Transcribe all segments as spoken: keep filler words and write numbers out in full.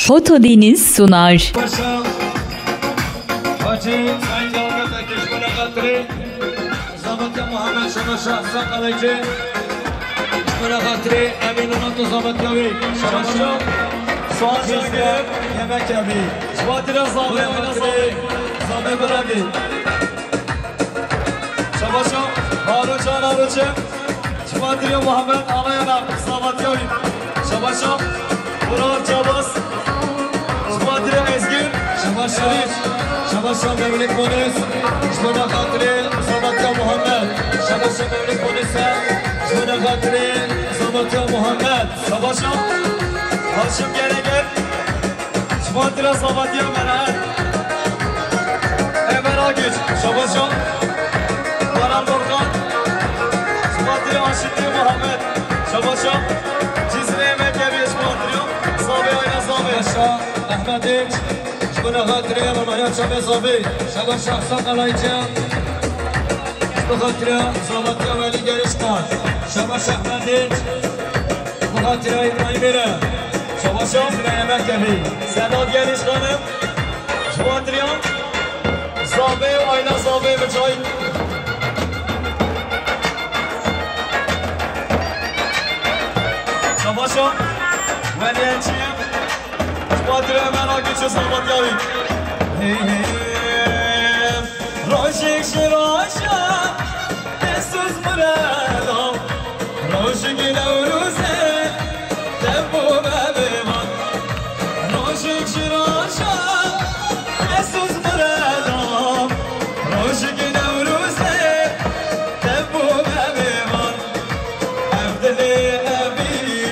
Fotodeniz sunar. Paşa, Hacı, Sayın Dalga Tekiş, bana hatırı. Zabatya Muhammed, Şama Şah, Sakaleci. Bana hatırı, Emin Ulan, Zabatya Bey. Şama Şah, Soğan Şah, Yemek Yemeği. Şubatira Zabe, Zabe, Zabe Bıragi. Şabaşa, Harun Can Arıcı. Şubatira Muhammed Alayana, Zabatya Bey. Şabaşa, Burak Cabas. Şubatira Ezgin. Şabaşa, Şabaşa Mevlid Polis. Şubatira Hatırı, Zabatya Muhammed. Şabaşa Mevlid Polis. Şubatira Hatırı, Zabatya Muhammed. Şabaşa, Haşim Gelegel. Şubatira Zabatya Merahat. Emer Agüç, Şabaşa. Baran Dorkan. Şubatira Aşitli Muhammed. Şabaşa. Cizre Yemek Yemeği, Şubatira. Zabe Ayna Zabe. Şabaşa Ahmet Dinç. Şubatira Hatırı Romanya Çabe Zabe. Şabaşa Hasan Kalaycı. Şubatira Zabatya Veli Gerişkan. Şabaşa Ahmet Dinç. Şubatira İbrahim Ere. Şabaşa. Cizre Yemek Yemeği. Sedat Gerişkanım. Şubatira. Zabe, Ayna Zabe, Mücahit. Şabaşa. Veliyeçiyim. Şubatira Ömer Akgüç'ü Zabat Yavî. Hey, hey. Rojek ji roja, ez uz mirelo. Rojek Newroze, te bo me bêvan. Rojek ji roja, ez uz mirelo. Rojek Newroze, te bo me bêvan. Ev dilê evî,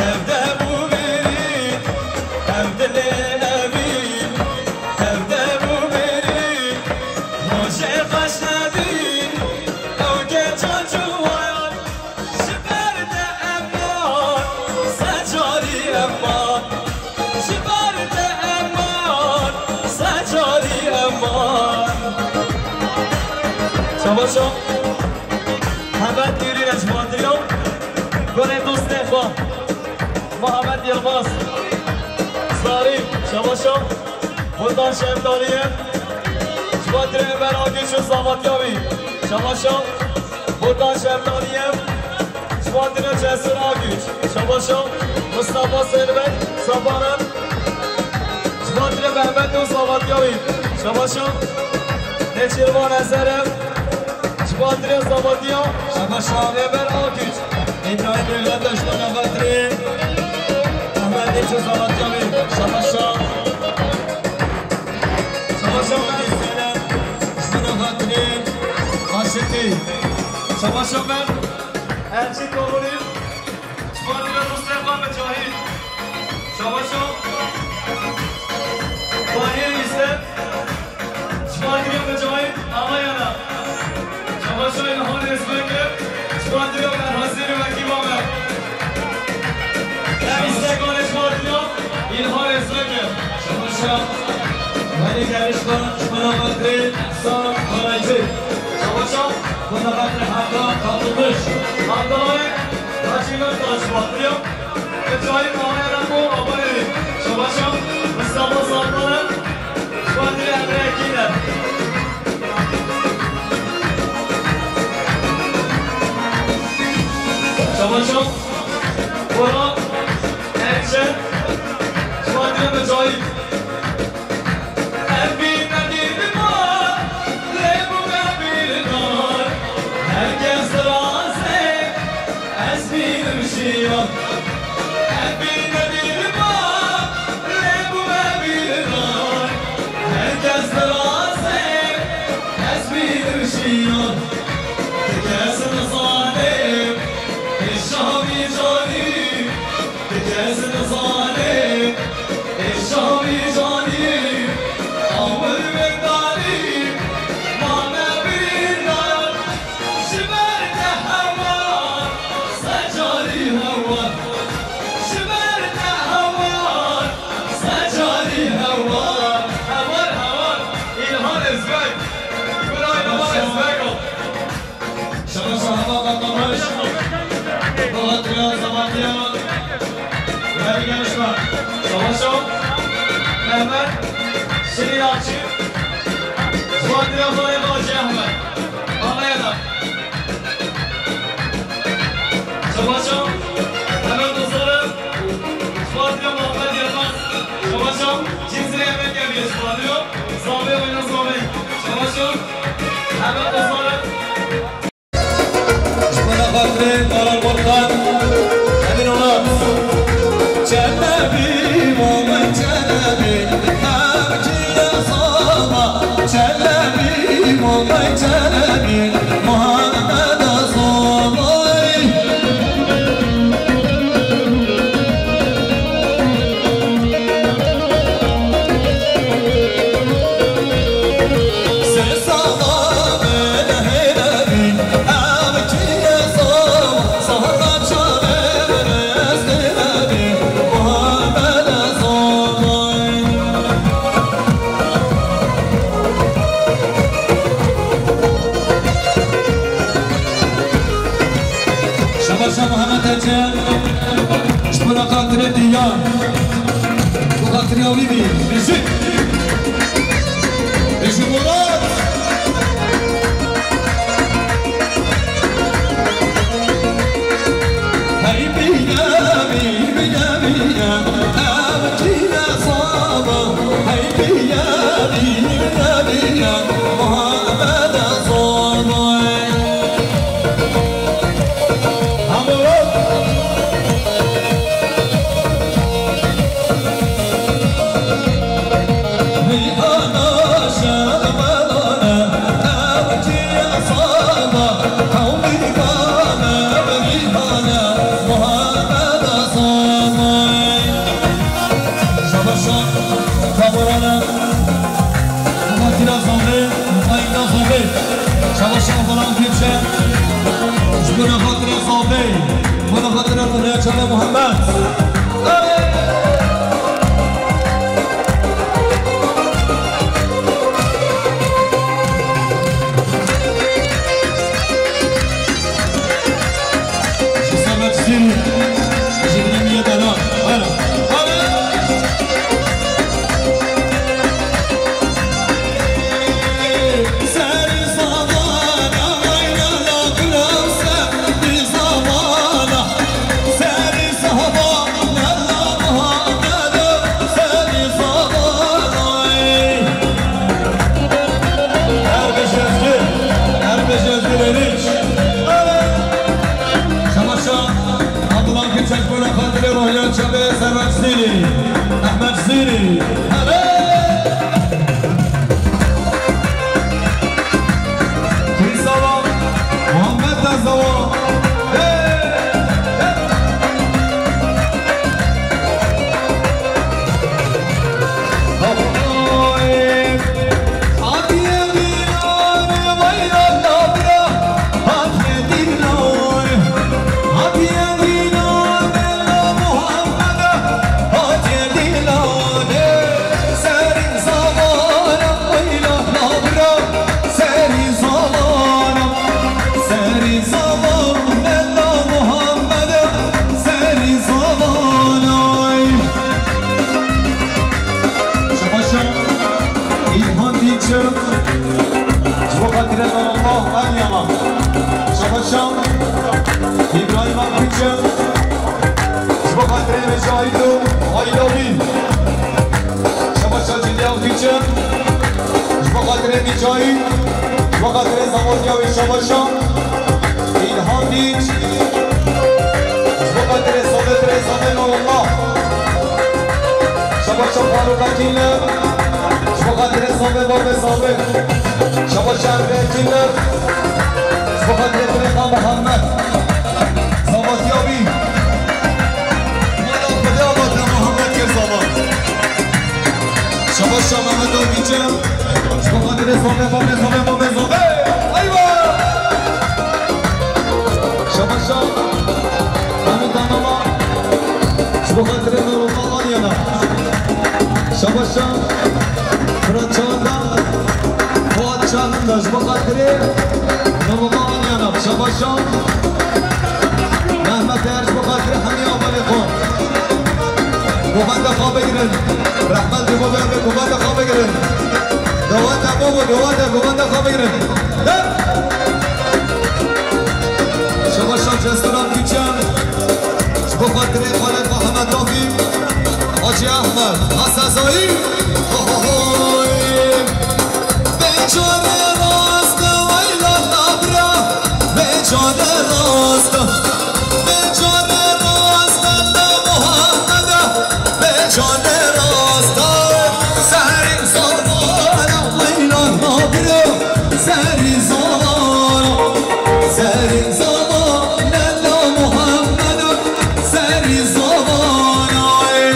ev de bû bêrî. Ev dilê evî, ev de bû bêrî. Rojê xweş nedî, ew keça ciwayan. Ji ber te eman, secarî eman. Ji ber te eman, secarî eman. Şabaşa. Hemed Nûrî Recbatî ya. Gorê dostê xwe. Muhammed Yilmaz. Zarî. Şabaşa. Buldan Şeftaliye. Ji bo Ömer Agüç û Zavat Yavî. Şabaşa. Buldan Şeftaliye. Ji bo Cesur Agüç. Şabaşa. Mustafa Selvet. Sabaran. Ji bo Mehmet û Zavat Yavî. Şabaşa. Neçirvan Ezerev. Ji bo Zavat Ya. Şabaşa. Ömer Agüç. İbrahim Beyler Taştan Agatri. Ahmet Neçir Zavat Yavî. Şabaşa. Şabaşa Ömer Selam. Ji bo Agatri. Aşıkî. Şabaşa Ömer. Elçin Kavulî. Şubatira Mustafa Mücahit. Şabaşa. Fahir İstem. Şubatira Mücahit Alayana. Şabaşa İlhan Ezbekir. Şubatira Hazir Vekî Baber. Ev îstekane Şubatira İlhan Ezbekir. Şabaşa. Veli Gerişkan, Şubatira Sağ Karaycı. Şabaşa. Şubatira Hakan Katılmış. Abdülhamit. Hacı Göktaş Bahtırya, Mücahit Ahmet Rambo Abaneri, Şabaşa, Mustafa Saltanı, Şubatri Emre Ekiner. Şabaşa, Bora Erçel, Şubatri Mücahit. Ev bîne bînima, lê bûme bîrdan. Her kes dirazê, ez bînim jiyan. Ev bîne bînima, lê bûme bîrdan. Her kes dirazê, ez bînim jiyan. Ti kes nizane, ê şahî canî. Ti kes nizane, ê şahî canî, awir wê darî, mane birîndar. Ji ber te hewar, secarî hewar. Ji ber te hewar, secarî hewar. Hewar, hewar, Îlhan Ezbek. Birayê me Ezbek o. Şabaşa hava katlamış. Bahatira Zamantiya. Değerli gençler. Şabaşa. Hemen Şirin Akçı, Fuat Yılmaz'a Hacı Ahmet. Anlayana. Savaşan, hemen dostlarım. Fuat Yılmaz, Ahmet Yılmaz. Savaşan, kimseye yemek yemeyiz. Fuat Yılmaz, Zahmet oyna Zahmet. Savaşan, hemen dostlarım. Ji bo xatirê Baran Volkan, Emin Onat. Çelebî, Momin Çelebî, ev çiye sava. Çelebî, Momin Çelebî, Muhammed Zomoy. Şabaşa Muhammed Ece, ji bo xatirê Diyan, bo xatirê wî bî, Rijik, Rijik Murat. Hey biya, biya, biya, ev çiye sava. Hey biya, biya, biya, Muhammed Zomoy. Şabaşa Baran Keçe, ji bo xatirê Zafê, ji bo xatirê Zafê, ji bo xatirê Muhammed. Ji Semed Zîrî, ji Binî Miyedana. Hala. Hala. Serî zavana, ayna la gulase, di zavana. Serî zavana, la Muhammed, serî zavana. Her beş özgür, her beş özgür eriç. Şamaşa, Abdullah Keçek, bo xatirê rohiya çavê Servet Zîrî, Ehmed Zîrî. Hele! Kî sava, Muhammed de sava. Hey! Hey! Hatiye dîlanê weyla nabra, hatiye dîlanê, hatiye dîlanê la Muhammeda, hatiye dîlanê. Serî zavana weyla nabra, serî zavana, serî zavana la Muhammeda, serî zavana. Şabaşa. İlhan Dinçer, ji bo xatirê Nurullah Alyana. Şabaşa. İbrahim Akbinçer, ji bo xatirê Mecahid û Ayla wî. Şabaşa Cilî Akbinçer, ji bo xatirê Mecahid, ji bo xatirê Zamotiya wî. Şabaşa. İlhan Dinç, ji bo xatirê Sovet Rêzanê Nurullah. Şabaşa Faruk Akînler, ji bo xatirê Sovet Babê Sovet. Şabaşa Erbe Akînler, ji bo xatirê Firêqa Muhammed. Zavatiya wî. Mala Xwedê avate Muhammed kir zavat. Şabaşa Mehmet Akînçe. Ji bo xatirê Zobê, Zobê, Zobê, Zobê, Zobê. Eywa! Şabaşa. Hemî tamama. Ji bo xatirê Nurullah Alyana. Şabaşa. Fırat Çağında. Fuat Çağında. Ji bo xatirê Nurullah Alyana. Şabaşa. Mehmet Er ji bo xatirê hemî avalê xwe. Bo xatirê Xwe bigirin. Rehmet li bo berde, gumanda xwe bigirin. Gumanda bo bo, gumanda, gumanda xwe bigirin. De! Şebaşan Cesturan Gülçen. Ji bo xatirê Xalid Muhammed Rafî. Hacı Ahmed. Hasezayî. Ohohoy. Bê çare rast e, weyla nabra. Bê çare rast e. Bê çare rast e, Muhammed. Bê çare rast e. Serî zana, weyla nabra. Serî zana, serî zana, lella Muhammed. Serî zana, ey.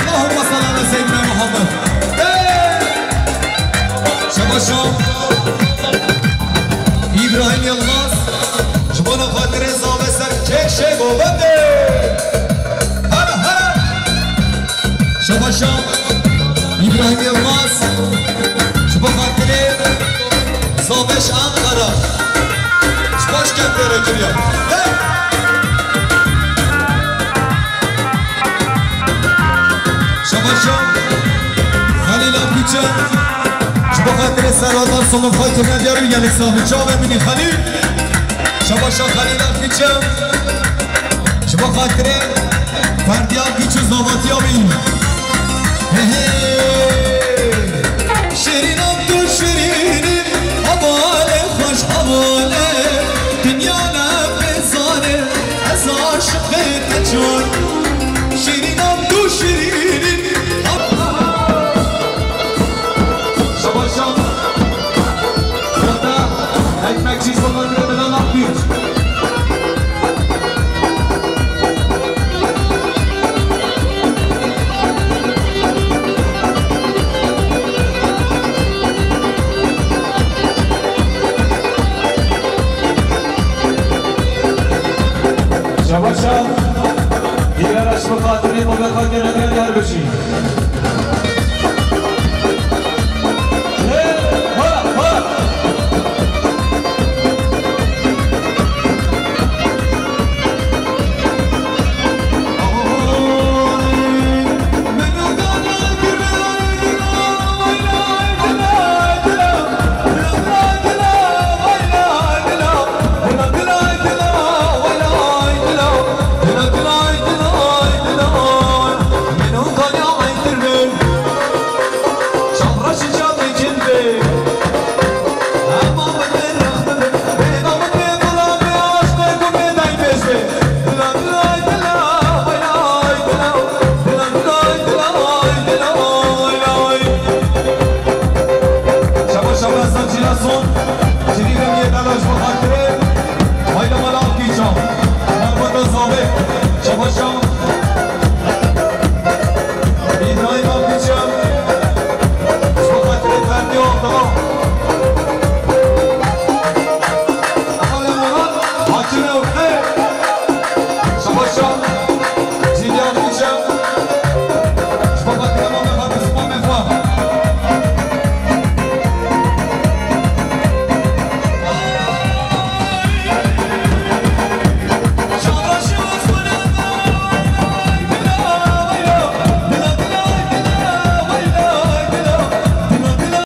Allahümme salli ala seyyidina Muhammed. Hey! Şebaşo. İbrahim Yılmaz. Ji bona xatirê zave ser kêşê govendê. Hara, hara. Şebaşo. İbrahim Yılmaz. Ji bo xatirê zave ji Ankara. Ji Başkentê re kiriye. Hey! Şebaşo Xelîl Akgüçe, ji bo xatirê serhatan somin xwe kirine diyar û gelek sax bî. Çavê min î Xelîl. Şebaşo Xelîl Akgüçe, ji bo xatirê Ferdî Akgüç û zavatiya wî. Hey, hey. Şirîna tu şirînî, hevalê xweş hevalê, dinya ne pê zanê, ez aşiqê te can. Şirîna tu şirînî. Şebaşan. Sata. Ekmekçi Somer Rıdvan Akgüç. Şebaşa, diğer aşkı hatırı bu ve fakir ne kadar bir şey.